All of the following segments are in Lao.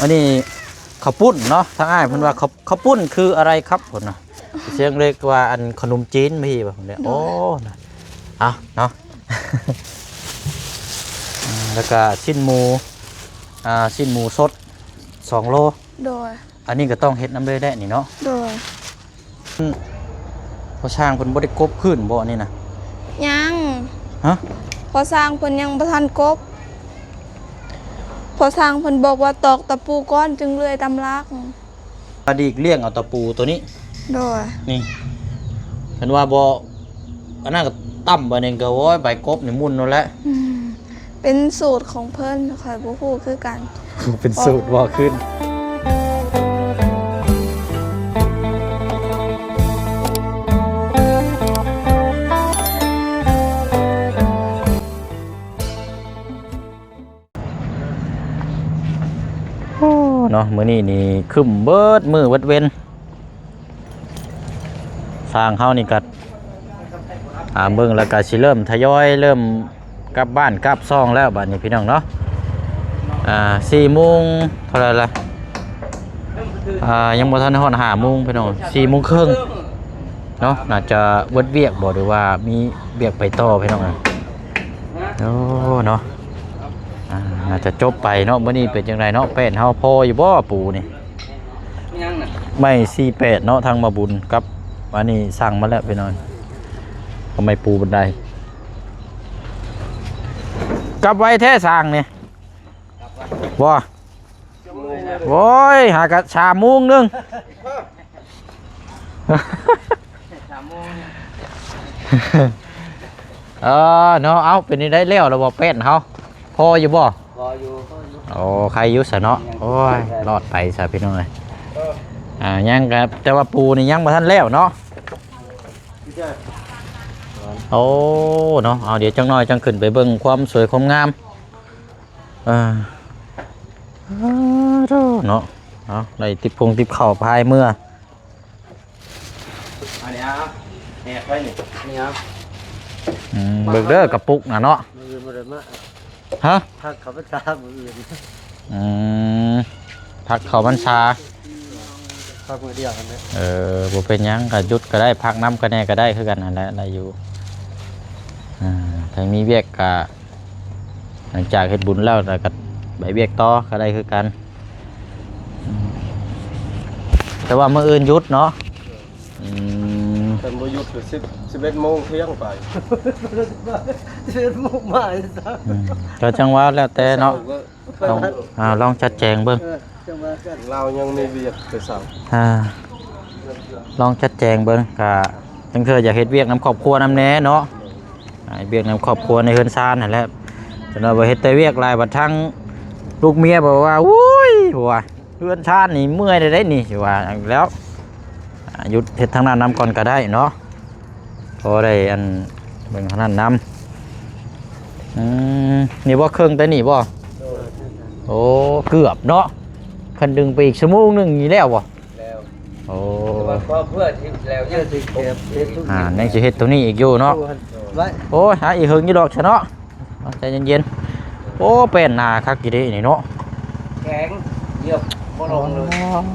ອັນນີ້ເຂົ້າປຸ້ນເນາະ ທາງອ້າຍເພິ່ນວ່າເຂົ້າ ເຂົ້າປຸ້ນຄືອະໄລຄັບ ເພິ່ນວ່າ ສຽງເລັກວ່າ ອັນ ຂະໜົມຈີນ ບໍ່ຮີ່ວ່າ ເພິ່ນເລີຍ ໂອ້ ນະ ເອົາເນາະ ອາ ແລ້ວກະຊີ້ນໝູ ອ່າ ຊີ້ນໝູສົດ ສອງໂລ ໂດຍ ອັນນີ້ກໍຕ້ອງເຮັດນຳເລີຍແຫຼະນີ້ເນາະ ໂດຍ ພໍ່ຊ່າງເພິ່ນບໍ່ໄດ້ກົບພື້ນບໍ່ອັນນີ້ນະ? ຍັງ ຮະ? ພໍ່ຊ່າງເພິ່ນຍັງບໍ່ທັນກົບ ພໍ່ຊ່າງເພິ່ນບອກວ່າຕອກຕະປູກ່ອນຈຶ່ງເລື່ອຍຕາມຫຼັກ ອາ ຫຼີກລ່ຽງເອົາຕະປູໂຕນີ້ ໂດຍ ນີ້ ເພິ່ນວ່າບໍ່ ອັນນັ້ນກໍຕ່ຳບາດນີ້ກໍ ໂອ້ຍ ໃບກົບນີ້ໝຸ່ນໂລດແຫຼະ ອືມ ເປັນສູດຂອງເພິ່ນ ຂ້ອຍບໍ່ຮູ້ຄືກັນ ເປັນສູດບໍ່ຂຶ້ນ ໂອ້ ເນາະ ມື້ນີ້ນີ້ຄຶ້ມເບິດມື້ເບິດເວັນ ຊ່າງເຮົານີ້ກໍ ອ່າ ເບິ່ງແລ້ວກໍຊິເລີ່ມທະຍອຍ ເລີ່ມກັບບ້ານກັບຊ່ອງແລ້ວບາດນີ້ພີ່ນ້ອງເນາະ ອ່າ ສີ່ໂມງເທົ່າໃດລະ ອ່າ ຍັງບໍ່ທັນຮອດຫ້າໂມງພີ່ນ້ອງ ສີ່ໂມງເຄິ່ງເນາະ ໜ້າຈະເບິດວຽກບໍ່ ຫຼືວ່າມີວຽກໄປຕໍ່ພີ່ນ້ອງ ໂອ້ ເນາະ ອ່າ ໜ້າຈະຈົບໄປເນາະ ມື້ນີ້ເປັນຈັ່ງໃດເນາະ ແປ້ນເຮົາພໍຢູ່ບໍ່ປູນີ້ ຍັງນະ ໄມ້ສີ່ແປດເນາະ ທາງມາບຸນກັບ ອັນນີ້ສັ່ງມາແລ້ວພີ່ນ້ອງ ກໍໄມ້ປູບັນໄດ ກັບໄວແທ້ຊ່າງນີ້ ບໍ່ ໂອ້ຍ ຫາກະສາມໂມງໜຶ່ງ ສາມໂມງ ເອີ ເນາະ ເອົ້າ ເປັນຈັ່ງໃດແລ້ວລະບໍ່ແປ້ນເຮົາ ພໍຢູ່ບໍ່? ພໍຢູ່ ພໍຢູ່ ໂອ້ ໄຄຢູ່ຊະເນາະ ໂອ້ຍ ລອດໄປຊະພີ່ນ້ອງເອີຍ ອ່າ ຍັງກະ ແຕ່ວ່າປູນີ້ຍັງບໍ່ທັນແລ້ວເນາະ ໂອ້ ເນາະ ເອົາ ດຽວຈັກໜ້ອຍຈັ່ງຂຶ້ນໄປເບິ່ງຄວາມສວຍຄວາມງາມ ອ່າ ເນາະ ເອົາ ໄດ້ຕິບຄົງຕິບເຂົ້າພາຍເມືອ ອັນນີ້ເອົາ ແຫກໄວ້ນີ້ ນີ້ເອົາ ອືມ ເບິ່ງເດີກະປຸກນະເນາະ ມື້ອື່ນບໍ່ໄດ້ມາ ຮະ ພັກເຂົ້າພັນສາມື້ອື່ນ ອືມ ພັກເຂົ້າພັນສາ ພັກມື້ດຽວຫັ້ນແຫຼະ ເອີ ບໍ່ເປັນຫຍັງ ກະຢຸດກະໄດ້ ພັກນຳກະແດ່ກະໄດ້ຄືກັນຫັ້ນແຫຼະ ໄດ້ຢູ່ ອ່າ ຖ້າມີວຽກກະ ຫຼັງຈາກເຮັດບຸນແລ້ວ ແລ້ວກໍໄປວຽກຕໍ່ກໍໄດ້ຄືກັນ ແຕ່ວ່າມື້ອື່ນຢຸດເນາະ ອືມ ຄັນບໍ່ຢຸດກໍສິບ ສິບເອັດໂມງທ່ຽງໄປ ສິບເອັດໂມງມາ ອືມ ກໍຈັ່ງວ່າແລ້ວແຕ່ເນາະ ລອງ ອ່າ ລອງຈັດແຈງເບິ່ງ ເອີ ຈັ່ງວ່າກັນ ລາວຍັງມີວຽກແຕ່ເຊົ້າ ອ່າ ລອງຈັດແຈງເບິ່ງ ກະຈັ່ງເທື່ອຢາກເຮັດວຽກນຳຄອບຄົວນຳແດ່ເນາະ ອ່າ ວຽກນຳຄອບຄົວໃນເຮືອນຊານຫັ້ນແຫຼະ ຈະວ່າບໍ່ເຮັດແຕ່ວຽກຫຼາຍ ບັດທາງລູກເມຍບອກວ່າ ໂອ້ຍ ວ່າເຮືອນຊານນີ້ເມື່ອຍແທ້ໆນີ້ ຊິວ່າແລ້ວ ອ່າ ຢຸດເຮັດທາງນັ້ນນຳກ່ອນກໍໄດ້ເນາະ ພໍໄດ້ອັນເບິ່ງທາງນັ້ນນຳ ອືມ ນີ້ບໍ່ ເຄິ່ງແຕ່ນີ້ບໍ່? ໂອ້ ເກືອບເນາະ ຄັນດຶງໄປອີກຊົ່ວໂມງໜຶ່ງນີ້ແລ້ວບໍ່? ແລ້ວ ໂອ້ ແຕ່ວ່າພໍເພື່ອທີ່ແລ້ວຍັງຊິເກັບ ອ່າ ຍັງຊິເຮັດຕົວນີ້ອີກຢູ່ເນາະ ໂອ້ຍ ຫາອີກເຫິງຢູ່ດອກຊະເນາະ ເອົາ ໃຈເຢັນໆ ໂອ້ ແປ້ນໜາຄັກອີ່ຫຼີນີ້ເນາະ ແຂງ ຢຽບບໍ່ລົງເລີຍ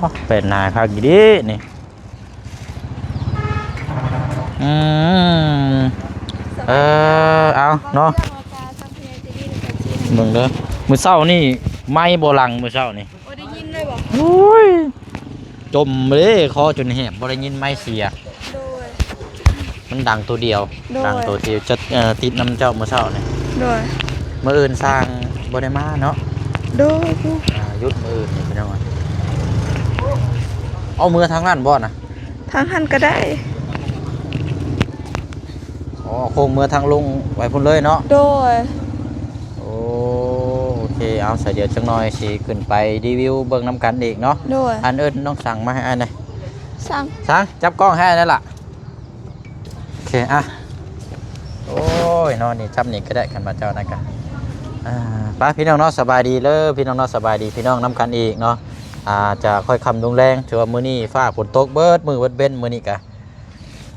ອໍ ແປ້ນໜາຄັກອີ່ຫຼີນີ້ ອືມ ເອີ ເອົາເນາະ ເບິ່ງເດີ ມື້ເຊົ້ານີ້ໄມບໍ່ຫຼັງ ມື້ເຊົ້ານີ້ ບໍ່ໄດ້ຍິນເລີຍບໍ່? ໂອ້ຍ ຈົ່ມເດ້ ຄໍຈົນແຫບ ບໍ່ໄດ້ຍິນໄມເສຍ ໂດຍ ມັນດັງໂຕດຽວ ໂດຍ ດັງໂຕທີ່ຈະ ເອີ ຕິດນຳເຈົ້າມື້ເຊົ້ານີ້ ໂດຍ ມື້ອື່ນຊ່າງບໍ່ໄດ້ມາເນາະ ໂດຍ ອ່າ ຢຸດມື້ອື່ນນີ້ພີ່ນ້ອງ ເອົາເມືອທາງນັ້ນບໍ່ນະ? ທາງຫັ້ນກໍໄດ້ ອໍ ໂຄ້ງເມືອທາງລົງໄປພຸ້ນເລີຍເນາະ ໂດຍ ໂອ້ ໂອເຄ ເອົາ ສາຍດຽວຈັກໜ້ອຍຊິຂຶ້ນໄປຣີວິວເບິ່ງນຳກັນອີກເນາະ ໂດຍ ອັນເອີ້ນນ້ອງສັງມາໃຫ້ອ້າຍແດ່ ສັງ ສັງ ຈັບກ້ອງໃຫ້ອ້າຍແດ່ລະ ໂອເຄ ອ່ະ ໂອ້ຍ ເນາະ ນີ້ ຈັບນີ້ກໍໄດ້ ຄັນວ່າເຈົ້ານັ້ນກະ ອ່າ ໄປພີ່ນ້ອງເນາະ ສະບາຍດີເດີພີ່ນ້ອງເນາະ ສະບາຍດີພີ່ນ້ອງນຳກັນອີກເນາະ ອ່າ ຈະຄ່ອຍຄ່ຳລົງແລງ ຖືວ່າມື້ນີ້ຟ້າຝົນຕົກເບິດມື້ເບິດເວັນ ມື້ນີ້ກະ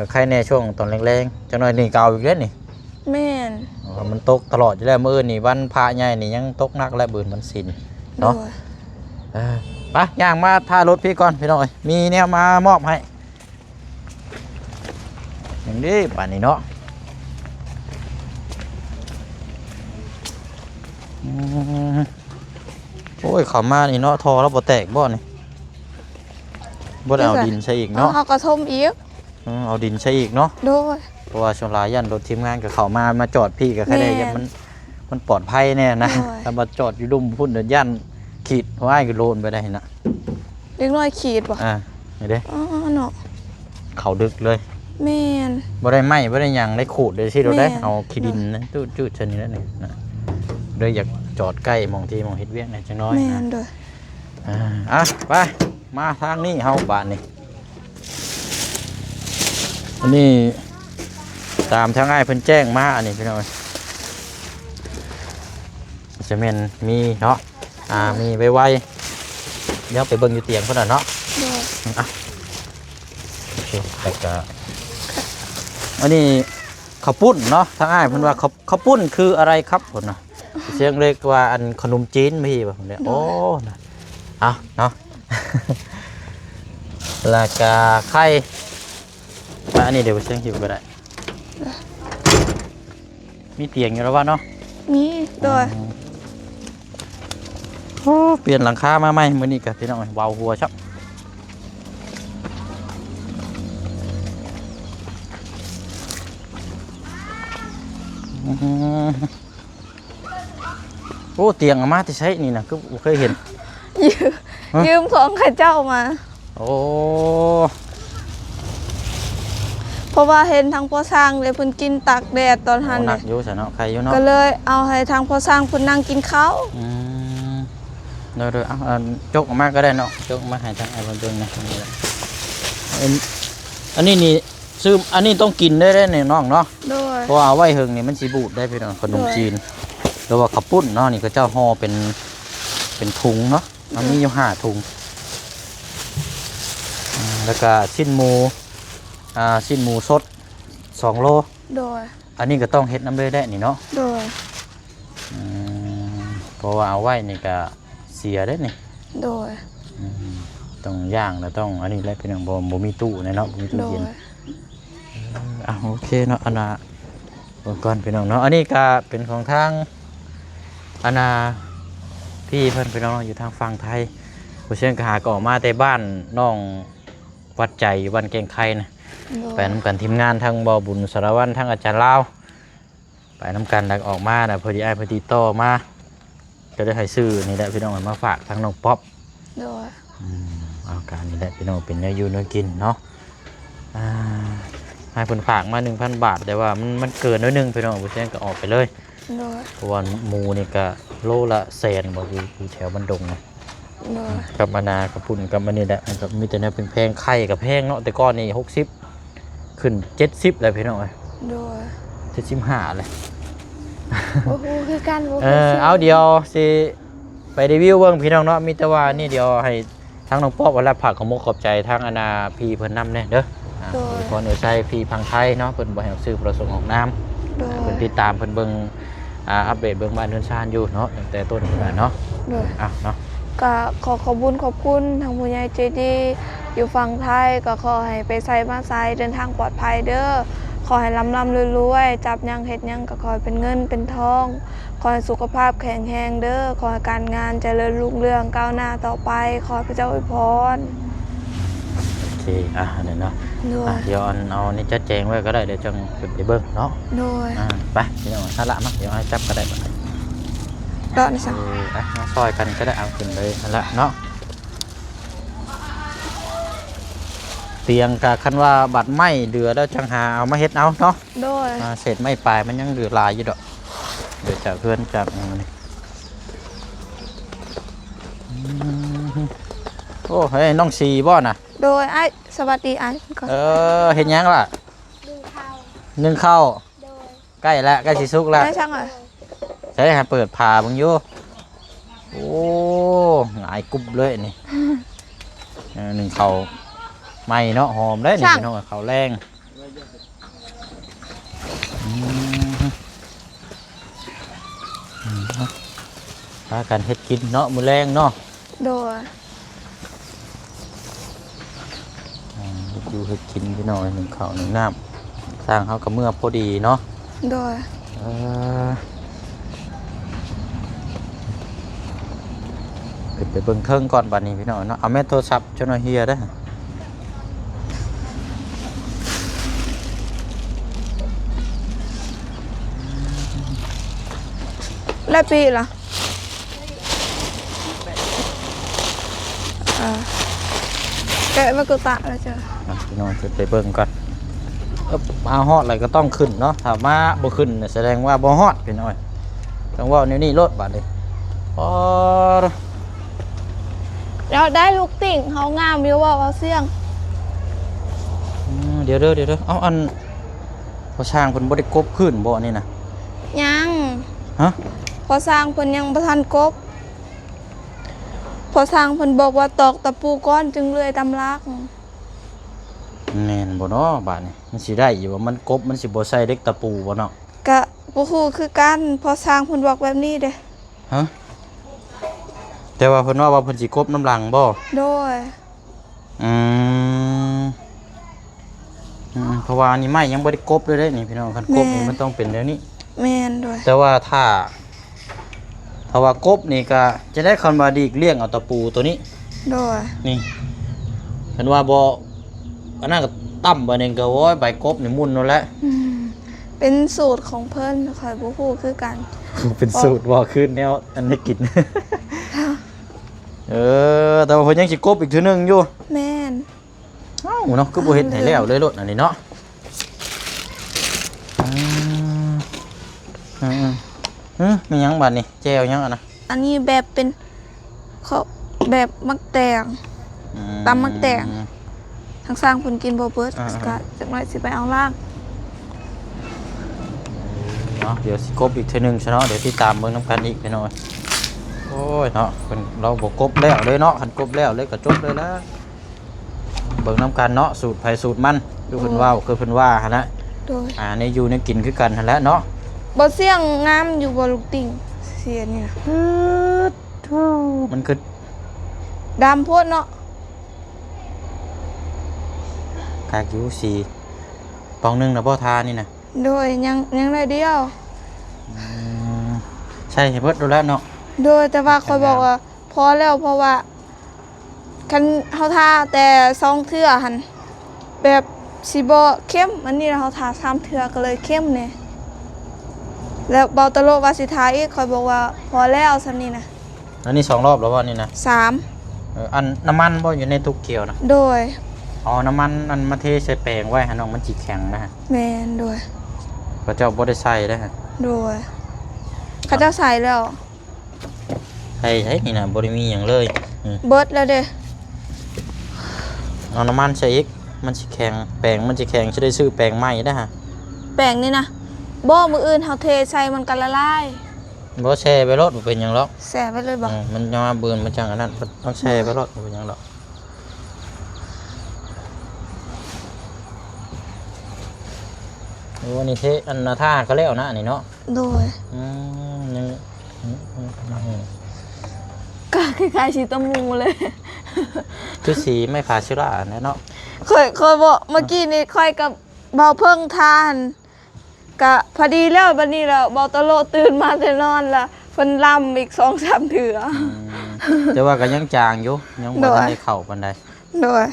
ກໍໄຄແດ່ຊ່ວງຕອນແລງໆ ຈັກໜ້ອຍນີ້ກໍເອົາອີກແລ້ວນີ້ ແມ່ນ ເພາະວ່າມັນຕົກຕະຫຼອດຢູ່ແລ້ວ ມື້ອື່ນນີ້ວັນພະໃຫຍ່ນີ້ຍັງຕົກໜັກ ແລະ ມື້ອື່ນວັນສິນເນາະ ໂດຍ ເອີ ໄປ ຍ່າງມາຖ້າລົດພີ້ກ່ອນພີ່ນ້ອງເອີຍ ມີແນວມາມອບໃຫ້. ຫຍັງເດ້ບາດນີ້ເນາະ ອືມ ໂອ້ຍ ເຂົ້າມານີ້ເນາະ ທໍ່ລາວບໍ່ແຕກບໍ່ນີ້? ບໍ່ໄດ້ເອົາດິນໃສ່ອີກເນາະ ເຮົາກໍຖົມອີກ. ເອີ ເອົາດິນໃສ່ອີກເນາະ ໂດຍ ເພາະວ່າສ່ວນຫຼາຍຢ້ານລົດທີມງານກໍເຂົ້າມາ ມາຈອດພີ້ກໍໃຄແດ່ ແມ່ນ ຢ້ານມັນ ມັນປອດໄພແດ່ນະ ໂດຍ ຖ້າມາຈອດຢູ່ລຸ່ມພຸ້ນ ຢ້ານຂີດຫົວອ້າຍກໍໂລນໄປໄດ້ນະ ເດັກນ້ອຍຂີດບໍ່? ອ່າ ນີ້ເດ້ ອໍ ເນາະ ເຂົ້າດຶກເລີຍ ແມ່ນ ບໍ່ໄດ້ໄມ້ ບໍ່ໄດ້ຫຍັງ ໄດ້ຂູດໄດ້ຊີ້ໂລດເດ້ ແມ່ນ ເອົາຂີ້ດິນນະ ຈູດໆ ໃສ່ນີ້ແຫຼະນີ້ນະ ເລີຍຢາກຈອດໃກ້ໝ່ອງທີ່ໝ່ອງເຮັດວຽກແດ່ຈັກໜ້ອຍ ແມ່ນ ນະ ໂດຍ ອ່າ ອ່ະ ໄປ ມາທາງນີ້ເຮົາບາດນີ້ ອັນນີ້ຕາມທາງອ້າຍເພິ່ນແຈ້ງມາ ອັນນີ້ພີ່ນ້ອງເອີຍ ຈະແມ່ນມີເນາະ ອ່າ ມີໄວໆ ດຽວໄປເບິ່ງຢູ່ຕຽງພຸ້ນນະເນາະ ໂດຍ ອ່ະ ໂອເຄ ແລ້ວກະ ອັນນີ້ເຂົ້າປຸ້ນເນາະ ທາງອ້າຍເພິ່ນວ່າ ເຂົ້າ ເຂົ້າປຸ້ນຄືອະໄລຄັບ ເພິ່ນນະ ສຽງເລັກວ່າ ອັນ ຂະໜົມຈີນ ພີ່ວ່າ ໂດຍ ໂອ້ ເອົາເນາະ ແລ້ວກະໄຂ່ ໄປ ອັນນີ້ດຽວເຊີງຫິ້ວກໍໄດ້ ມີຕຽງຢູ່ແລ້ວວ່າເນາະ ມີ ໂດຍ ອືມ ໂອ້ ປ່ຽນຫຼັງຄາມາໃໝ່ມື້ນີ້ກະ ພີ່ນ້ອງເອີຍ ເບົາຫົວຊະ ອືມ. ໂອ້ ຕຽງເອົາມາແຕ່ໃສນີ້ນະ ຄືບໍ່ເຄີຍເຫັນ? ຢືມ ຮະ? ຢືມຂອງເຂົາເຈົ້າມາ. ໂອ້ ເພາະວ່າເຫັນທາງພໍ່ຊ່າງເດ້ ເພິ່ນກິນຕາກແດດຕອນຫັ້ນ ໂອ້ ໜັກຢູ່ຊະເນາະ ໄຄຢູ່ເນາະ ກໍເລີຍເອົາໃຫ້ທາງພໍ່ຊ່າງເພິ່ນນັ່ງກິນເຂົ້າ. ອືມ ໂດຍໆ ເອົາ ອັນ ຈົກອອກມາກໍໄດ້ເນາະ ຈົກອອກມາໃຫ້ທາງອ້າຍເພິ່ນເບິ່ງແດ່. ອັນ ອັນນີ້ນີ້ ຊື້ ອັນນີ້ຕ້ອງກິນໄດ້ເດ້ນີ້ນ້ອງເນາະ ໂດຍ ເພາະວ່າເອົາໄວ້ເຫິງນີ້ມັນຊິບູດໄດ້ພີ່ນ້ອງ ຂະໜົມ ໂດຍ ຈີນ ຫຼືວ່າເຂົ້າປຸ້ນເນາະ ນີ້ເຂົາເຈົ້າຫໍ່ເປັນ ເປັນຖົງເນາະ ມັນມີຢູ່ ໂດຍ ຫ້າຖົງ ອືມ ແລ້ວກະຊີ້ນໝູ ອ່າ ຊີ້ນໝູສົດສອງໂລ ໂດຍ ອັນນີ້ກໍຕ້ອງເຮັດນຳເລີຍແຫຼະນີ້ເນາະ ໂດຍ ອືມ ເພາະວ່າເອົາໄວ້ນີ້ກະ ເສຍເດ້ນີ້ ໂດຍ ອືມ ຕ້ອງຍ່າງ ແລ້ວຕ້ອງອັນນີ້ແຫຼະພີ່ນ້ອງ ບໍ່ ບໍ່ມີຕູ້ແນ່ເນາະ ບໍ່ມີຕູ້ເຢັນ ໂດຍ ເອີ ອ່ະ ໂອເຄເນາະ ອັນນ່າ ເບິ່ງກ່ອນພີ່ນ້ອງເນາະ ອັນນີ້ກະເປັນຂອງທາງ ອັນນ່າ ພີ່ເພິ່ນພີ່ນ້ອງເນາະ ຢູ່ທາງຝັ່ງໄທ ຜູ້ຊຽງກະຫາກໍອອກມາແຕ່ບ້ານນ້ອງວັດໃຈ ຢູ່ບ້ານແກ້ງໄຄນະ ໂດຍ ໄປນຳກັນທີມງານ ທັງບໍ່ບຸນສາລະວັນ ທັງອາຈານລາວ ໄປນຳກັນ ແລ້ວອອກມານະ ພໍດີອ້າຍເພິ່ນຕິດຕໍ່ມາ ກໍໄດ້ໃຫ້ຊື້ນີ້ແຫຼະພີ່ນ້ອງ ມາຝາກທາງນ້ອງປັອບ ໂດຍ ອືມ ເອົາການນີ້ແຫຼະພີ່ນ້ອງ ເປັນແນວຢູ່ແນວກິນເນາະ ອ່າ ໃຫ້ເພິ່ນຝາກມາໜຶ່ງພັນບາດ ແຕ່ວ່າມັນ ມັນເກີນໜ້ອຍໜຶ່ງພີ່ນ້ອງ ບໍ່ເຊັ່ນກໍອອກໄປເລີຍ ໂດຍ ເພາະວ່າໝູນີ້ກໍໂລລະແສນບໍ່ ຢູ່ ຢູ່ແຖວບ້ານດົງນະ ໂດຍ ກັບອັນນ່າ ເຂົ້າປຸ້ນ ກັບອັນນີ້ແຫຼະ ມັນກໍມີແຕ່ແນວແພງໆ ໄຂ່ກໍແພງເນາະ ແຕ່ກ່ອນນີ້ຫົກສິບ ຂຶ້ນເຈັດສິບແລ້ວພີ່ນ້ອງເອີຍ ໂດຍ ເຈັດສິບຫ້າແລ້ວ ບໍ່ຮູ້ຄືກັນ ບໍ່ ເອີ ເຄີຍຊື້ ເອົາ ດຽວຊິໄປຣີວິວເບິ່ງພີ່ນ້ອງເນາະ ມີແຕ່ວ່ານີ້ ດຽວໃຫ້ທາງນ້ອງປອບ ອັນລະ ຝາກຂອບມຸກຂອບໃຈທາງ ອັນນ່າ ພີ່ເພິ່ນນຳແດ່ເດີ ອ່າ ໂດຍ ອວຍພອນອວຍໄຊພີ່ຝັ່ງໄທເນາະ ເພິ່ນບໍ່ໃຫ້ອອກຊື່ປະສົງອອກນາມ ໂດຍ ເພິ່ນຕິດຕາມ ເພິ່ນເບິ່ງ ອ່າ ອັບເດດເບິ່ງບ້ານເຮືອນຊານຢູ່ເນາະ ຕັ້ງແຕ່ຕົ້ນພຸ້ນນະເນາະ ໂດຍ ອ່ະເນາະ ກະຂໍຂອບບຸນຂອບຄຸນທາງຜູ້ໃຫຍ່ໃຈດີຢູ່ຝັ່ງໄທ ກໍຂໍໃຫ້ໄປໃສມາໃສເດີນທາງປອດໄພເດີ ຂໍໃຫ້ລ່ຳໆລວຍໆ ຈັບຫຍັງເຮັດຫຍັງກໍຂໍໃຫ້ເປັນເງິນເປັນທອງ ຂໍໃຫ້ສຸຂະພາບແຂງແຮງເດີ ຂໍໃຫ້ການງານຈະເລີນຮຸ່ງເຮືອງກ້າວໜ້າຕໍ່ໄປ ຂໍໃຫ້ພະເຈົ້າອວຍພອນ. ໂອເຄ ອ່ະ ອັນນີ້ເນາະ ໂດຍ ອ່ະ ດຽວອັນ ເອົານີ້ຈັດແຈງໄວ້ກໍໄດ້ ດຽວຈັ່ງຂຶ້ນໄປເບິ່ງເນາະ ໂດຍ ອ່ະ ໄປ ດຽວຫັ້ນລະມາ ດຽວໃຫ້ຈັບກໍໄດ້ ເດາະນີ້ຊະ ເອີ ອ່ະ ມາຊ່ອຍກັນກໍໄດ້ ເອົາຂຶ້ນໄປຫັ້ນລະເນາະ ຕຽງກະ ຄັນວ່າບາດໄມ້ເຫຼືອແລ້ວ ຈັ່ງຫາເອົາມາເຮັດເອົາເນາະ ໂດຍ ອ່າ ເສດໄມ້ປາຍມັນຍັງເຫຼືອຫຼາຍຢູ່ດອກ ເຫຼືອຈາກເຮືອນຈາກອັນນີ້ ອືມ ໂອ້ ເຮີ້ຍ ນ້ອງສີບໍ່ນະ? ໂດຍ ອ້າຍ ສະຫວັດດີອ້າຍກ່ອນ ເອີ ເຮັດຫຍັງລະ? ໜຶ້ງເຂົ້າ ໜຶ້ງເຂົ້າ ໂດຍ ໃກ້ແລ້ວ ໃກ້ຊິສຸກແລ້ວ ໄດ້ຊັ້ງເອີຍ ໃສ່ ໃຫ້ເປີດຝາເບິ່ງຢູ່ ໂອ້ ຫງາຍກຸບເລີຍນີ້ ເອີ ໜຶ້ງເຂົ້າໃໝ່ເນາະ ຫອມເດ້ນີ້ ພີ່ນ້ອງ ເຂົ້າແລງ ອືມ ອືມ ພາກັນເຮັດກິນເນາະ ມື້ແລງເນາະ ໂດຍ ອ່າ ເຮັດຢູ່ເຮັດກິນພີ່ນ້ອງເອີຍ ໜຶ້ງເຂົ້າໜຶ້ງນ້ຳ ຊ່າງເຮົາກໍເມືອພໍດີເນາະ ໂດຍ ເອີ ຂຶ້ນໄປເບິ່ງເທິງກ່ອນບາດນີ້ພີ່ນ້ອງເນາະ ເອົາແມ່ນໂທລະສັບ ຈົນວ່າເຮ່ຍເດີ ແລ້ວປີລະ ເອີ ແກະມາກຸຕະແລ້ວເຈົ້າ ອ່ະ ພີ່ນ້ອງຂຶ້ນໄປເບິ່ງກ່ອນ ເອີ ມາຮອດແລ້ວກໍຕ້ອງຂຶ້ນເນາະ ຖ້າມາບໍ່ຂຶ້ນ ສະແດງວ່າບໍ່ຮອດພີ່ນ້ອງເອີຍ ຕ້ອງເວົ້າແນວນີ້ໂລດບາດນີ້ ອໍ ແລ້ວໄດ້ລູກຕິ່ງເຮົາງາມຢູ່ບໍ່ ເວົ້າສຽງ ອືມ ດຽວເດີ ດຽວເດີ ເອົາ ອັນ ພໍ່ຊ່າງເພິ່ນບໍ່ໄດ້ກົບພື້ນບໍ່ອັນນີ້ນະ? ຍັງ ຮະ? ພໍ່ຊ່າງເພິ່ນຍັງບໍ່ທັນກົບ ພໍ່ຊ່າງເພິ່ນບອກວ່າຕອກຕະປູກ່ອນຈຶ່ງເລື່ອຍຕາມຫຼັກ ແມ່ນບໍ່ເນາະບາດນີ້ ມັນຊິໄດ້ຢູ່ບໍ່ ມັນກົບ ມັນຊິບໍ່ໃສ່ເຫຼັກຕະປູບໍ່ເນາະ? ກະບໍ່ຮູ້ຄືກັນ ພໍ່ຊ່າງເພິ່ນບອກແບບນີ້ເດ້. ຮະ? ແຕ່ວ່າເພິ່ນເວົ້າວ່າເພິ່ນຊິກົບນຳຫຼັງບໍ່? ໂດຍ. ອືມ ອືມ ເພາະວ່າອັນນີ້ໄມ້ຍັງບໍ່ໄດ້ກົບເລີຍເດ້ນີ້ພີ່ນ້ອງ ຄັນກົບນີ້ ແມ່ນ ມັນຕ້ອງເປັນແນວນີ້. ແມ່ນ ໂດຍ. ແຕ່ວ່າຖ້າ ຖ້າວ່າກົບນີ້ກະຈະໄດ້ ຄັນວ່າຫຼີກລ້ຽງເອົາຕະປູໂຕນີ້ ໂດຍ ນີ້ ຄັນວ່າບໍ່ ອັນນັ້ນກໍຕ່ຳໄປນີ້ກໍ ໂອ້ຍ ໃບກົບນີ້ໝຸ່ນໂລດແຫຼະ. ອືມ ເປັນສູດຂອງເພິ່ນ ຂ້ອຍບໍ່ຮູ້ຄືກັນ. ເປັນສູດບໍ່ ຄືແນວອັນໃຫ້ກິນ. ເອີ ແຕ່ວ່າເພິ່ນຍັງຊິກົບອີກເທື່ອໜຶ່ງຢູ່. ແມ່ນ. ເອົ້າເນາະ ຄືບໍ່ເຮັດໃຫ້ແລ້ວເລີຍໂລດອັນນີ້ເນາະ. ອືມ ອືມ ອືມ ແມ່ນຫຍັງບາດນີ້ ແຈ່ວຫຍັງອັນນະ? ອັນນີ້ແບບເປັນ ເຂົ້າ ແບບໝາກແຕງ ອືມ ຕຳໝາກແຕງ ທາງຊ່າງເພິ່ນກິນບໍ່ເບິດ ອ່າໆ ກະຈັກໜ້ອຍຊິໄປເອົາລ້າງເນາະ. ດຽວຊິກົບອີກເທື່ອໜຶ່ງຊະເນາະ ດຽວຕິດຕາມເບິ່ງນຳກັນອີກພີ່ນ້ອງ. ໂອ້ຍເນາະ ເພິ່ນ ລາວບໍ່ກົບແລ້ວເລີຍເນາະ ຄັນກົບແລ້ວເລີຍກໍຈົບເລີຍລະ. ເບິ່ງນຳກັນເນາະ ສູດໃຜສູດມັນ ຄືເພິ່ນເວົ້າ ຄືເພິ່ນວ່າຫັ້ນແຫຼະ. ໂດຍ. ອ່າ ແນວຢູ່ແນວກິນຄືກັນຫັ້ນແຫຼະເນາະ. ບໍ່ ສຽງງາມຢູ່ບໍ່ລູກຕິ່ງ ເສຍນີ້ນະ? ປຶດໂທ້ ມັນຄືດຳໂພດເນາະ. ຄັກຢູ່ ສີປ່ອງໜຶ່ງນະບໍ່ ທານີ້ນະ? ໂດຍ. ຍັງ ຍັງໜ້ອຍດຽວ. ອືມ ໃສ່ໃຫ້ເບິດໂລດແລ້ວເນາະ. ໂດຍ. ແຕ່ວ່າຂ້ອຍບອກວ່າພໍແລ້ວ ເພາະວ່າ ຄັນເຮົາທາແຕ່ສອງເທື່ອຫັ້ນ ແບບຊິບໍ່ເຂັ້ມ ອັນນີ້ເຮົາທາສາມເທື່ອກໍເລີຍເຂັ້ມແດ່. ແລ້ວເບົາຕະໂລວ່າຊິທາອີກ ຂ້ອຍບອກວ່າພໍແລ້ວສ່ຳນີ້ນະ. ອັນນີ້ສອງລອບແລ້ວບໍ່ນີ້ນະ? ສາມ. ເອີ ອັນນ້ຳມັນບໍ່ຢູ່ໃນຕຸກຂຽວນະ? ໂດຍ. ເອົານ້ຳມັນອັນມາເທໃສ່ແປງໄວ້ຫັ້ນນ້ອງ ມັນຊິແຂງນະ. ແມ່ນ. ໂດຍ. ເຂົາເຈົ້າບໍ່ໄດ້ໃສ່ເດ້. ໂດຍ. ເຂົາເຈົ້າໃສ່ແລ້ວ. ໃສ່ໃສນີ້ນະ ບໍ່ໄດ້ມີຫຍັງເລີຍ. ອືມ ເບິດແລ້ວເດ້. ເອົານ້ຳມັນໃສ່ອີກ ມັນຊິແຂງ ແປງມັນຊິແຂງ ຊິໄດ້ຊື້ແປງໃໝ່ເດ້ຫະ. ແປງນີ້ນະ ບໍ່ ມື້ອື່ນເຮົາເທໃສ່ມັນກໍລະລາຍ. ບໍ່ ແຊ່ໄວ້ໂລດ ບໍ່ເປັນຫຍັງດອກ. ແຊ່ໄວ້ເລີຍບໍ່? ເອີ ມັນຍັງມາບືນ ມັນຈັ່ງອັນນັ້ນ ຕ້ອງແຊ່ໄວ້ໂລດ ບໍ່ເປັນຫຍັງດອກ. ໂອ້ ນີ້ເທ ອັນນາທາກໍແລ້ວນະ ອັນນີ້ເນາະ. ໂດຍ. ອືມ ຍັງ ອືມ ອືມ ອືມ ກໍຄ້າຍໆສີຕະໝູເລີຍ ຄືສີໄມ້ຜາເຊລາຫັ້ນແຫຼະເນາະ. ຂ້ອຍ ຂ້ອຍບອກ ເມື່ອກີ້ນີ້ຂ້ອຍກັບເບົາເພິ່ງທາຫັ້ນ ກະພໍດີແລ້ວ. ບັດນີ້ລະເບົາຕະໂລຕື່ນມາແຕ່ນອນລະ ເພິ່ນລຳອີກສອງສາມເທື່ອ. ອືມ ແຕ່ວ່າກໍຍັງຈາງຢູ່ ຍັງບໍ່ ໂດຍ ທັນໄດ້ເຂົ້າປານໃດ. ໂດຍ.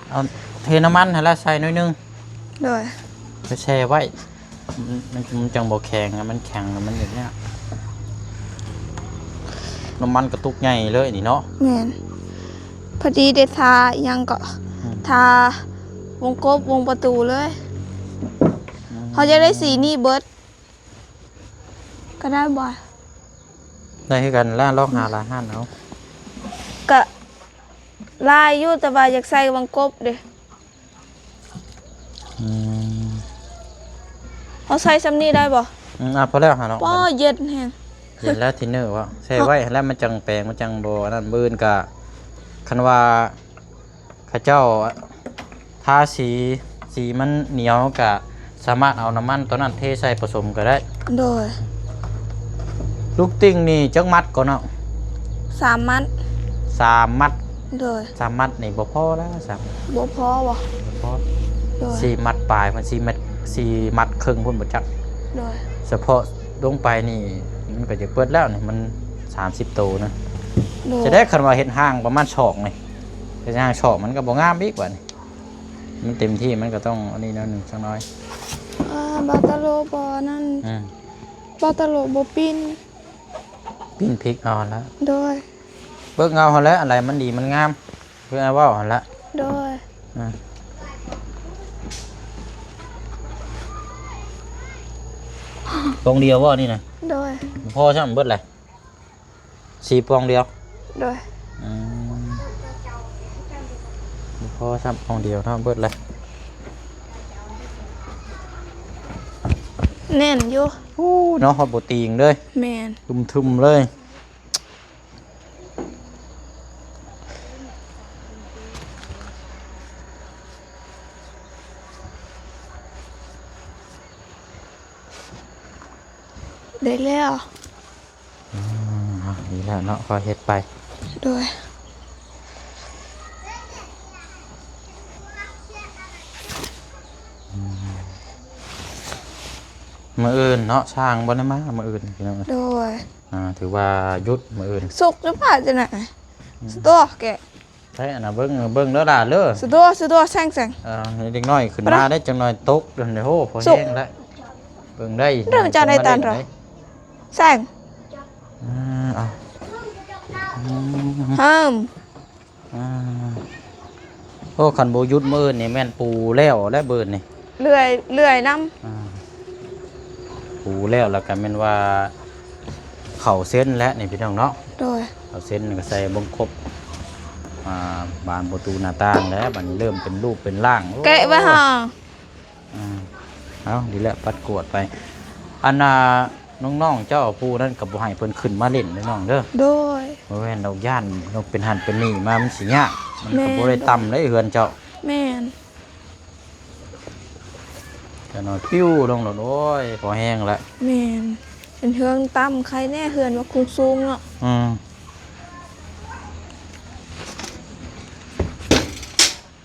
ເອົາເທນ້ຳມັນຫັ້ນລະໃສ່ໜ້ອຍໜຶ່ງ. ໂດຍ. ໄປແຊ່ໄວ້ ມັນ ມັນ ມັນຈັ່ງບໍ່ແຂງ ມັນແຂງແລ້ວມັນເຮັດຍາກ. ນ້ຳມັນກະຕຸກໃຫຍ່ເລີຍນີ້ເນາະ. ແມ່ນ. ພໍດີໄດ້ທາຫຍັງເກາະ ອືມ ທາວົງກົບວົງປະຕູເລີຍ. ອືມ ເຮົາຢາກໄດ້ສີນີ້ເບິດ ກໍໄດ້ບໍ່? ໄດ້ຄືກັນລະ ລອງຫາຫຼາຍຮ້ານເອົາ. ກະຫຼາຍຢູ່ ແຕ່ວ່າຢາກໃສ່ວັງກົບເດ້. ອືມ ເຮົາໃສ່ຊ່ຳນີ້ໄດ້ບໍ່? ອືມ ອ່າ ພໍແລ້ວຫາເນາະ. ປ້ອ ເຢັນແຮງ. ເຢັນແລ້ວ ທິນເນີເວົ້າ ແຊ່ໄວ້ຫັ້ນແຫຼະ ມັນຈັ່ງແປງ ມັນຈັ່ງບໍ່ອັນນັ້ນ. ມື້ອື່ນກະ ຄັນວ່າ ເຂົາເຈົ້າທາສີ ສີມັນໜຽວ ກະສາມາດເອົານ້ຳມັນໂຕນັ້ນເທໃສ່ປະສົມກໍໄດ້. ໂດຍ. ລູກຕິ່ງນີ້ຈັກມັດກໍເນາະ? ສາມມັດ. ສາມມັດ ໂດຍ ສາມມັດນີ້ບໍ່ພໍແລ້ວ ສາມ ບໍ່ພໍບໍ່? ບໍ່ພໍ ໂດຍ ສີ່ມັດປາຍ ເພິ່ນສີ່ມັດ ສີ່ມັດເຄິ່ງພຸ້ນບໍ່ຈັກ ໂດຍ ສະເພາະລົງໄປນີ້ ມັນກໍຈະເບິດແລ້ວນີ້ ມັນສາມສິບໂຕນະ ໂດຍ ຈະໄດ້ ຄັນວ່າເຮັດຮ່າງປະມານສອກນີ້ ເຮັດຮ່າງສອກມັນກໍບໍ່ງາມອີກບາດນີ້ ມັນເຕັມທີ່ມັນກໍຕ້ອງອັນນີ້ແນວໜຶ່ງຈັກໜ້ອຍ ອ່າ ບ່າວຕາໂລບໍ່ນັ້ນ ອືມ ບ່າວຕາໂລບໍ່ປິ່ນ ປິ່ນພິກເອົາຫັ້ນລະ ໂດຍ ເບິ່ງເອົາຫັ້ນແຫຼະ ອັນໃດມັນດີມັນງາມ ຄືອ້າຍເວົ້າຫັ້ນລະ ໂດຍ ອືມ ປ່ອງດຽວບໍ່ນີ້ນະ ໂດຍ ພໍຊ້ຳເບິດແຫຼະ ສີ່ປ່ອງດຽວ ໂດຍ ອືມ ບໍ່ພໍຊ້ຳປ່ອງດຽວເນາະ ເບິດແລ້ວ ແໜ້ນຢູ່ ໂອ້ ເນາະ ຮອດບໍ່ຕີງເລີຍ ແມ່ນ ທຶມໆເລີຍ ໄດ້ແລ້ວ ອືມ ເອົາ ດີແລ້ວເນາະ ຄ່ອຍເຮັດໄປ ໂດຍ ອືມ ມື້ອື່ນເນາະ ຊ່າງບໍ່ໄດ້ມາມື້ອື່ນ ພີ່ນ້ອງເອີຍ ໂດຍ ອ່າ ຖືວ່າຢຸດມື້ອື່ນ ສຸກຈະພາດຈັ່ງໃດ ອືມ ສະຕົວະແກະ ໃສ່ອັນນ່າ ເບິ່ງ ເບິ່ງເດີຫຼ້າເດີ ສະຕົວະ ສະຕົວະ ແຊງ ແຊງ ເອີ ເດັກນ້ອຍຂຶ້ນມາໄດ້ຈັກໜ້ອຍຕົກ ໂອ້ ພໍແຮງແລ້ວ ເບິ່ງໄດ້ ເດີຈານໃດຕານເດີ ແຊງ ອືມ ເອົາ ອືມ ຫ້າມ ອ່າ ໂອ້ ຄັນບໍ່ຢຸດມື້ອື່ນນີ້ແມ່ນປູແລ້ວແຫຼະມື້ອື່ນນີ້ ເລື່ອຍ ເລື່ອຍນຳ ອ່າ ປູແລ້ວ ແລ້ວກໍແມ່ນວ່າເຂົ້າເຊັນແຫຼະນີ້ພີ່ນ້ອງເນາະ ໂດຍ ເຂົ້າເຊັນກໍໃສ່ບົງຄົບ ອ່າ ບານປະຕູໜ້າຕ່າງແລ້ວ ບັດນີ້ເລີ່ມເປັນຮູບເປັນຮ່າງ ໂອ້ ແກະໄວ້ຫາ ອ່າ ເອົາ ດີແລ້ວ ປັດກວາດໄປ ອັນນ່າ ນ້ອງໆເຈົ້າຜູ້ນັ້ນກໍບໍ່ໃຫ້ເພິ່ນຂຶ້ນມາຫຼິ້ນເດີນ້ອງເດີ ໂດຍ ບໍ່ແມ່ນດອກ ຢ້ານເປັນຫັ້ນເປັນນີ້ມາ ມັນຊິຍາກ ມັນກໍ ແມ່ນ ບໍ່ໄດ້ຕ່ຳເດ້ເຮືອນເຈົ້າ ແມ່ນ ຈະນອນປິວລົງໂລດ ໂອ້ຍ ພໍແຮງລະ ແມ່ນ ເປັນເຮືອນຕ່ຳ ໃຄແນ່ເຮືອນວ່າຄົງສູງເນາະ ອືມ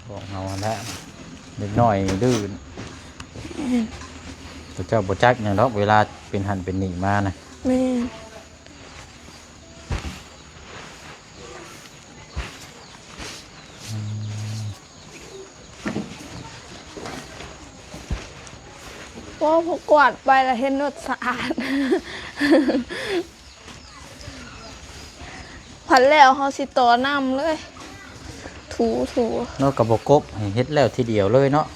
ບອກເຮົາຫັ້ນແຫຼະ ເດັກນ້ອຍດື້ ແມ່ນ ເຂົາເຈົ້າບໍ່ຈັກຫຍັງດອກ ເວລາເປັນຫັ້ນເປັນນີ້ມານະ ແມ່ນ ອືມ ໂອ້ ພໍກວາດໄປລະເຫັນລົດສະອາດ. ພັດແລ້ວເຮົາຊິຕໍ່ນ້ຳເລີຍ ຖູໆ ເນາະ ກໍບໍ່ກົບ ໃຫ້ເຮັດແລ້ວທີດຽວເລີຍເນາະ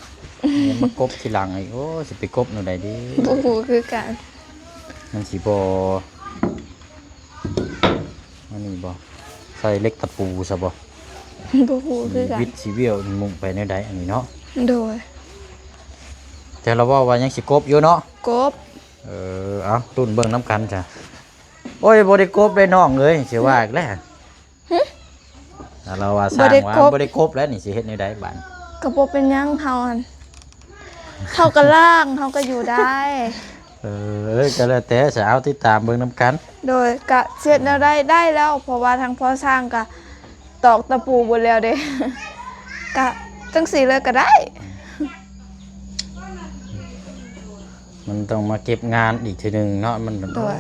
ໃຫ້ມາກົບທີຫຼັງອີກ ໂອ້ ຊິໄປກົບແນວໃດດີ ບໍ່ຮູ້ຄືກັນ ມັນຊິບໍ່ ອັນນີ້ບໍ່ ໃສ່ເຫຼັກຕະປູຊະບໍ່ ບໍ່ຮູ້ຄືກັນ ຊິວິດຊິວຽວນີ້ ມຸງໄປແນວໃດອັນນີ້ເນາະ ໂດຍ ແຕ່ລາວເວົ້າວ່າຍັງຊິກົບຢູ່ເນາະ ກົບ ເອີ ເອົ້າ ລຸ້ນເບິ່ງນຳກັນຈ້ະ. ໂອ້ຍ ບໍ່ໄດ້ກົບເດ້ນ້ອງເອີຍ ຊິວ່າອີກແລ້ວ ຫຶ ລາວວ່າຊ່າງວ່າບໍ່ໄດ້ກົບ ບໍ່ໄດ້ກົບແລ້ວນີ້ ຊິເຮັດແນວໃດບາດນີ້ ກໍບໍ່ເປັນຫຍັງ ເຮົາຫັ້ນ ເຮົາກໍລ້າງ ເຮົາກໍຢູ່ໄດ້ ເອີ ກໍແລ້ວແຕ່ຊະ ເອົາ ຕິດຕາມເບິ່ງນຳກັນ ໂດຍ ກະຊິເຮັດແນວໃດໄດ້ແລ້ວ ເພາະວ່າທາງພໍ່ຊ່າງກະຕອກຕະປູເບິດແລ້ວເດ້ ກະຈັ່ງຊີ້ເລີຍກໍໄດ້. ມັນຕ້ອງມາເກັບງານອີກເທື່ອໜຶ່ງເນາະ ມັນ ໂດຍ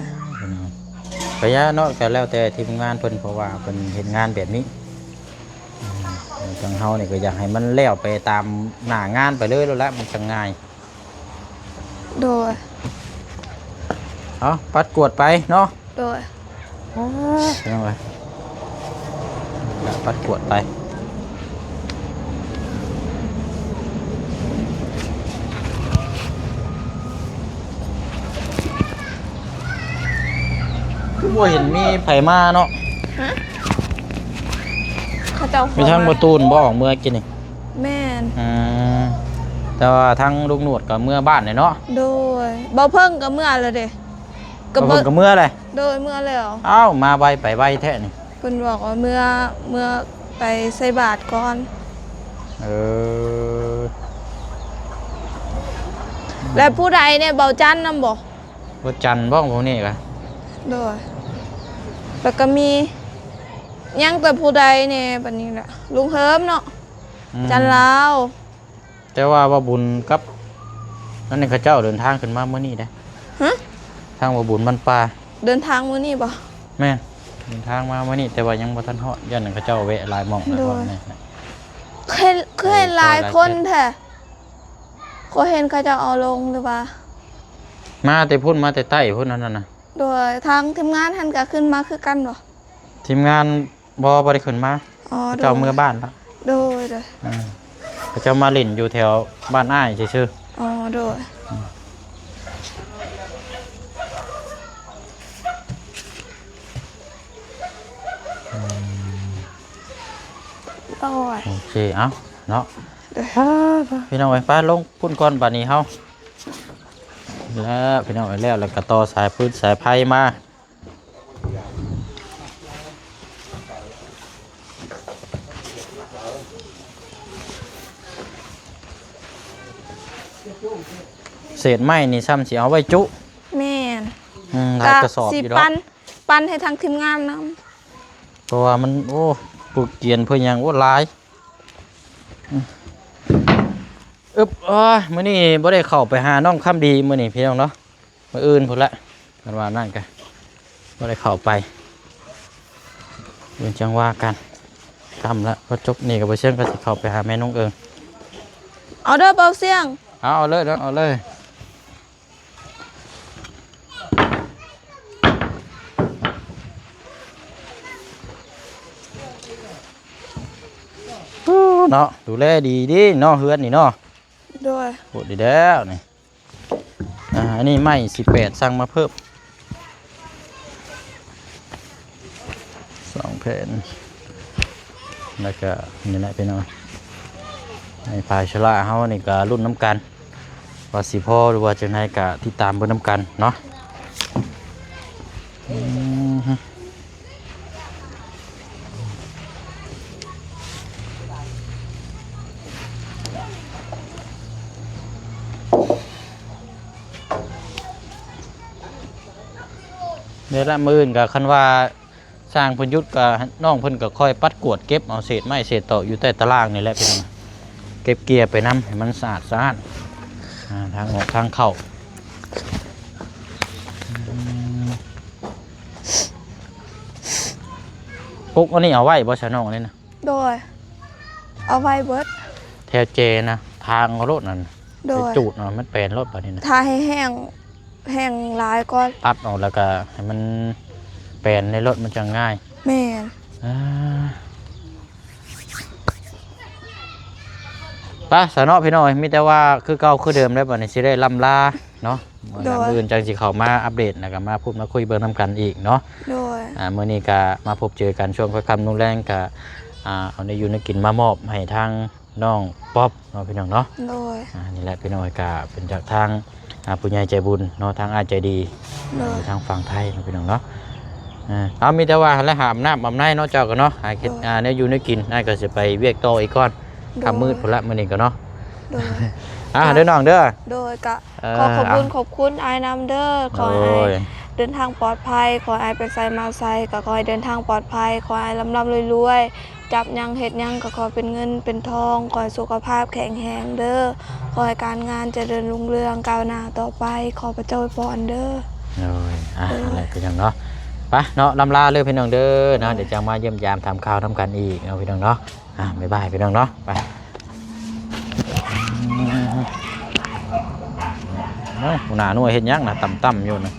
ເປັນຫຍັງ ກະຢ່າເນາະ ກະແລ້ວແຕ່ທີມງານເພິ່ນ ເພາະວ່າເພິ່ນເຮັດງານແບບນີ້ ອືມ ທາງເຮົານີ້ກໍຢາກໃຫ້ມັນແລ້ວໄປຕາມໜ້າງານໄປເລີຍໂລດແຫຼະ ມັນຈັ່ງງ່າຍ ໂດຍ ເອົາ ປັດກວາດໄປເນາະ ໂດຍ ອ່າ ພີ່ນ້ອງເອີຍ ປັດກວາດໄປ ຄືບໍ່ເຫັນມີໃຜມາເນາະ ຮະ ເຂົາເຈົ້າ ມີທາງບໍ່ຕູນບໍ່ອອກເມືອກິນນີ້ ແມ່ນ ອືມ ແຕ່ວ່າທາງລຸງໜວດກໍເມືອບ້ານແຫຼະເນາະ ໂດຍ ບໍ່ເພິ່ງກໍເມືອແລ້ວເດ້ ກໍບໍ່ ເພິ່ນກໍເມືອແຫຼະ ໂດຍ ເມືອແລ້ວ ອ້າວ ມາໄວໄປໄວແທ້ນີ້ ເພິ່ນບອກວ່າເມືອ ເມືອໄປໃສ່ບາດກ່ອນ ເອີ ແລ້ວຜູ້ໃດແດ່ ເບົາຈັນນຳບໍ່ ເບົາຈັນບໍ່ ພວກນີ້ກະ ໂດຍ ແລ້ວກໍມີ ຍັງແຕ່ຜູ້ໃດແດ່ບັດນີ້ລະ? ລຸງເຮີມເນາະ ອືມ ຈັນລາວ. ແຕ່ວ່າບ່າວບຸນກັບນັ້ນ ເຂົາເຈົ້າເດີນທາງຂຶ້ນມາມື້ນີ້ເດ້. ຮະ? ທາງບ່າວບຸນບ້ານປ່າ ເດີນທາງມື້ນີ້ບໍ່? ແມ່ນ ເດີນທາງມາມື້ນີ້ ແຕ່ວ່າຍັງບໍ່ທັນຮອດ ຢ້ານເຂົາເຈົ້າແວະຫຼາຍໝ່ອງຫຼາຍບ່ອນ. ໂດຍ ແມ່ນ ຄືເຫັນ ຄືເຫັນຫຼາຍຄົນແທ້. ຂ້ອຍເຫັນເຂົາເຈົ້າເອົາລົງ ຫຼືວ່າມາແຕ່ພຸ້ນ ມາແຕ່ໃຕ້ພຸ້ນ ອັນນັ້ນນະ. ໂດຍ ທາງທີມງານຫັ້ນກະຂຶ້ນມາຄືກັນບໍ່? ທີມງານ ບໍ່ ບໍ່ໄດ້ຂຶ້ນມາ. ອໍ ເຂົາເຈົ້າເມືອບ້ານລະ. ໂດຍ ໂດຍ ເອີ ເຂົາເຈົ້າມາຫຼິ້ນຢູ່ແຖວບ້ານອ້າຍຊື່ໆ. ອໍ ໂດຍ ອືມ ອືມ ໂດຍ ໂອເຄ ເອົາເນາະ. ໂດຍ ພີ່ນ້ອງເອີຍ ໄປລົງພຸ້ນກ່ອນ ບາດນີ້ເຮົາ ແລ້ວພີ່ນ້ອງເອີຍ ແລ້ວ ແລ້ວກໍຕໍ່ສາຍຟືນສາຍໄຟມາ. ເສດໄມ້ນີ້ຊ້ຳຊິເອົາໄວ້ຈຸ. ແມ່ນ ອືມ ຫຼາຍກະສອບຢູ່ດອກ ກະຊິປັນ ປັນໃຫ້ທາງທີມງານນຳ ເພາະວ່າມັນ ໂອ້ ປຶກກຽນເພື່ອຫຍັງ ໂອ້ ຫຼາຍ. ອືມ ອຶບ ໂອ້ຍ ມື້ນີ້ບໍ່ໄດ້ເຂົ້າໄປຫານ້ອງຄຳດີ ມື້ນີ້ພີ່ນ້ອງເນາະ. ມື້ອື່ນພຸ້ນແຫຼະ ຄັນວ່ານັ້ນກະບໍ່ໄດ້ເຂົ້າໄປ ເປັນຈັ່ງວ່າກັນ. ຄ່ຳລະ ພໍຈົບນີ້ກະບໍ່ເຊື່ອງກະຊິເຂົ້າໄປຫາແມ່ນ້ອງເອີງ. ເອົາເດີ ເບົາສຽງ. ເອົາ ເອົາເລີຍເດີ ເອົາເລີຍ. ເນາະ ດູແລດີເດ້ເນາະ ເຮືອນນີ້ເນາະ. ໂດຍ ໂຫດດີແລ້ວນີ້. ອ່າ ອັນນີ້ໄມ້ສິບແປດ ສັ່ງມາເພີ່ມສອງແຜ່ນ ແລ້ວກະນີ້ແຫຼະພີ່ນ້ອງ ໃຫ້ພາຍຊະລາເຮົານີ້ກະລຸ້ນນຳກັນ ວ່າຊິພໍ ຫຼືວ່າຈັ່ງໃດກະຕິດຕາມເບິ່ງນຳກັນເນາະ. ອືມ ນີ້ລະ ມື້ອື່ນກະຄັນວ່າຊ່າງເພິ່ນຢຸດກະນ້ອງເພິ່ນກະຄ່ອຍປັດກວາດເກັບເອົາເສດໄມ້ເສດຕອກຢູ່ໃຕ້ຕະລ່າງນີ້ແຫຼະພີ່ນ້ອງ ເກັບເກຍໄປນຳໃຫ້ມັນສະອາດສະອ້ານ ອ່າ ທາງອອກທາງເຂົ້າ. ອືມ ກົກອັນນີ້ເອົາໄວ້ບໍ່ຊະນ້ອງ ອັນນີ້ນະ? ໂດຍ ເອົາໄວ້ເບິດ ແຖວເຈນະ ທາງເອົາໂລດນັ້ນ. ໂດຍ ໄປຈູດເອົາ ມັນແປນໂລດບາດນີ້ນະ ຖ້າໃຫ້ແຫ້ງ ແຫ້ງຫຼາຍກ່ອນ ຕັດອອກແລ້ວກະໃຫ້ມັນແປນໃນລົດ ມັນຈັ່ງງ່າຍ. ແມ່ນ ອ່າ ໄປຊະເນາະພີ່ນ້ອງເອີຍ ມີແຕ່ວ່າຄືເກົ່າຄືເດີມແລ້ວ ບາດນີ້ຊິໄດ້ລ່ຳລາເນາະ. ໂດຍ ມື້ອື່ນຈັ່ງຊິເຂົ້າມາອັບເດດ ແລ້ວກໍມາພູດມາຄຸຍເບິ່ງນຳກັນອີກເນາະ. ໂດຍ ອ່າ ມື້ນີ້ກໍມາພົບເຈີກັນຊ່ວງຄ່ຳໆ ລຸງແລງ ກໍ ອ່າ ເອົາແນວຢູ່ແນວກິນມາມອບໃຫ້ທາງນ້ອງປັອບເນາະ ພີ່ນ້ອງເນາະ. ໂດຍ ອ່າ ນີ້ແຫຼະພີ່ນ້ອງ ກໍເປັນຈາກທາງ ອ່າ ຜູ້ໃຫຍ່ໃຈບຸນເນາະ ທາງອ້າຍໃຈດີ ໂດຍ ຢູ່ທາງຝັ່ງໄທເນາະ ພີ່ນ້ອງເນາະ. ອ່າ ເອົາ ມີແຕ່ວ່າຫັ້ນແຫຼະ ອາບນ້ຳອາບໃນເນາະ ເຈົ້າກໍເນາະ ຫາເຮັດ ໂດຍ ອ່າ ແນວຢູ່ແນວກິນ ອ້າຍກໍຊິໄປວຽກຕໍ່ອີກກ່ອນ. ໂດຍ ຄ່ຳມືດພຸ້ນລະ ມື້ນີ້ກໍເນາະ. ໂດຍ ອ່າ ເດີນ້ອງເດີ. ໂດຍ ກະ ເອີ ຂໍຂອບຄຸນ ອ່າ ຂອບຄຸນອ້າຍນຳເດີ ຂໍໃຫ້ ໂດຍ ເດີນທາງປອດໄພ ຂໍໃຫ້ໄປໃສມາໃສ ກໍຂໍໃຫ້ເດີນທາງປອດໄພ ຂໍໃຫ້ລ່ຳໆລວຍໆ ຈັບຫຍັງເຮັດຫຍັງກໍຂໍເປັນເງິນເປັນທອງ ຂໍໃຫ້ສຸຂະພາບແຂງແຮງເດີ ຂໍໃຫ້ການງານຈະເລີນຮຸ່ງເຮືອງກ້າວໜ້າຕໍ່ໄປ ຂໍພະເຈົ້າອວຍພອນເດີ. ໂດຍ ອ່າ ໂດຍ ນັ້ນແຫຼະ ພີ່ນ້ອງເນາະ. ໄປເນາະ ລ່ຳລາເລີຍ ພີ່ນ້ອງເດີເນາະ. ໂດຍ ດຽວຈະມາຢ້ຽມຢາມຖາມຂ່າວນຳກັນອີກເນາະ ພີ່ນ້ອງເນາະ. ອ່າ ບາຍບາຍ ພີ່ນ້ອງເນາະ. ໄປ ເອົ້າ ຫົວໜ້າໜ່ວຍເຮັດຫຍັງນະ ຕ່ຳໆຢູ່ນະ.